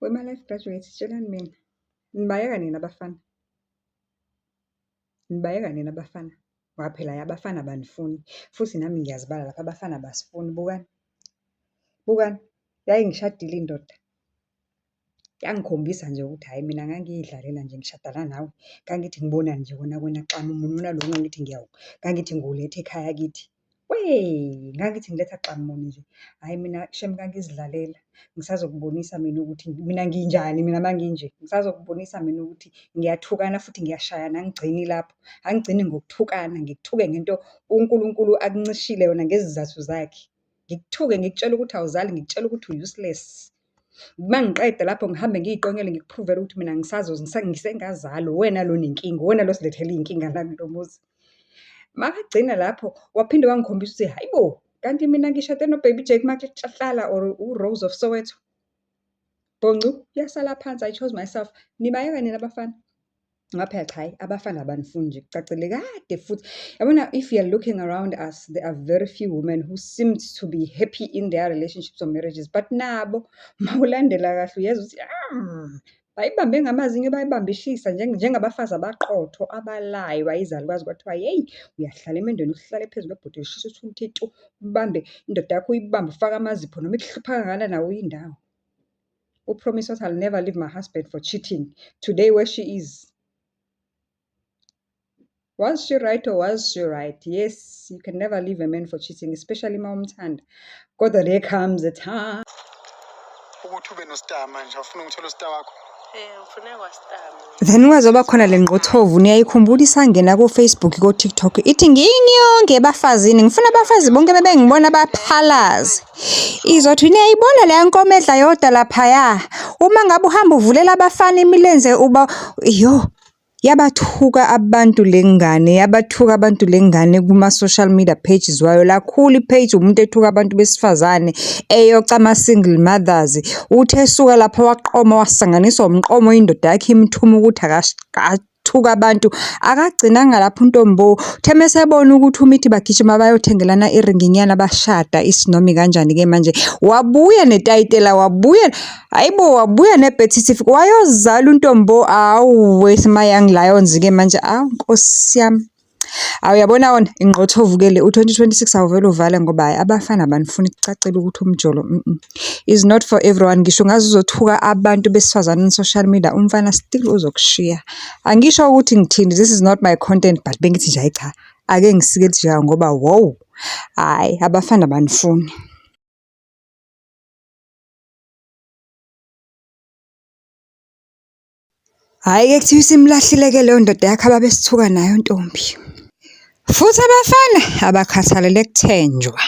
Wema-life graduate, tshelani mina, nibayeka nini abafana? Nibayeka nini abafana? Ngoba phela hhayi abafana abanifuni, futhi nami ngiyazibala lapha abafana abasifuni. Bukani, bukani, yayingishadile indoda, yangikhombisa nje ukuthi hhayi mina ngangiyidlalela nje ngishadana nawe. Ngangithi ngibonani nje kona wena xamu muni wona lo ngangithi ngangithi ngiwuletha ekhaya kithi. Weh, ngangithi ngiletha xamu muni nje. Hhayi mina shame ngangizidlalela, ngisazokubonisa mina ukuthi mina nginjani mina manginje. Ngisazokubonisa mina ukuthi ngiyathukana futhi ngiyashayana angigcini lapho. Angigcini ngokuthukana, ngikuthuke ngento uNkulunkulu akuncishile yona ngezizathu zakhe. Ngikuthuke, ngikutshele ukuthi awuzali, ngikutshele ukuthi u-useless. Uma ngiqeda lapho ngihambe ngiyiqonyela ngikuphruvele ukuthi mina ngisengazala, uwena lo onenkinga, uwena lo osilethele iy'nkinga la kulo muzi. Makagcina lapho, waphinde wangikhombisa ukuthi hhayi bo, kanti mina ngishade no-Baby Jack Matlala or u-Rose of Soweto. Bhoncu, yasala phansi, I chose myself. Nibayeka nini abafana? Ngoba phela cha, hhayi abafana abanifuni nje kucacile kade futhi. Yabona if you're looking around us, there are very few women who seemed to be happy in their relationships or marriages. But nabo, mawulandela kahle uyezwa ukuthi bayibambe ngamazinyo bayibambe ishisa njengabafazi abaqotho abalaywa izalukazi kwathiwa yeyi, uyahlala emendweni uhlale phezu kwebhodwe lishisa uthule uthi tu, ubambe indoda yakho uyibambe ufake amazipho noma ikuhlupha kangakanani awuyi ndawo. UPromise wathi, I'll never leave my husband for cheating. Today where she is. Was she right or was she right? Yes, you can never leave a man for cheating, especially uma umthanda. Kodwa there comes a time. Ukuthi ube no-star manje, awufuni ukuthola u-star wakho? Ngifune kwa-star mina. Then kwazoba khona le ngqothovu niyayikhumbula isangena ko-Facebook ko-TikTok ithi ngiyinyonge ebafazini ngifuna abafazi bonke bebengibona baphalaze. Izothi niyayibona leya nkomo edla yodwa laphaya. Uma ngabe uhamba uvulela abafana imilenze uba yo yabathuka abantu le ngane, yabathuka abantu le ngane kuma-social media pages wayo. Lakhula i-page umuntu ethuka abantu besifazane, eyoca ama-single mothers. Uthi esuka lapho waqoma wasanganiswa umqomo indoda yakhe imthuma ukuthi akathuka abantu. Akagcinanga lapho uNtombo, uthe mesebona ukuthi umithi bagijima bayothengelana iringinyana bashada isinomi kanjani-ke manje. Wabuya netayitela, wabuya, hhayi bo, wabuya ne-birth certificate, wayozala uNtombo. Awu my young lions-ke manje, awu Nkosi yami. Awu uyabona wona ingqothovu-ke le, u-2026 awuvele uvale ngoba hhayi abafana abanifuni kucacile ukuthi umjolo is not for everyone. Ngisho ungaze uzothuka abantu besifazane on social media, umfana still uzokushiya. Angisho ukuthi ngithini, this is not my content, but bengithi nje hhayi cha, ake ngisike lijika ngoba wow, hhayi abafana abanifuni. Hhayi-ke kuthiwa isimlahlile-ke leyo ndoda yakhe ababesithuka nayo ntombi. Futhi abafana abakhathalele kuthenjwa.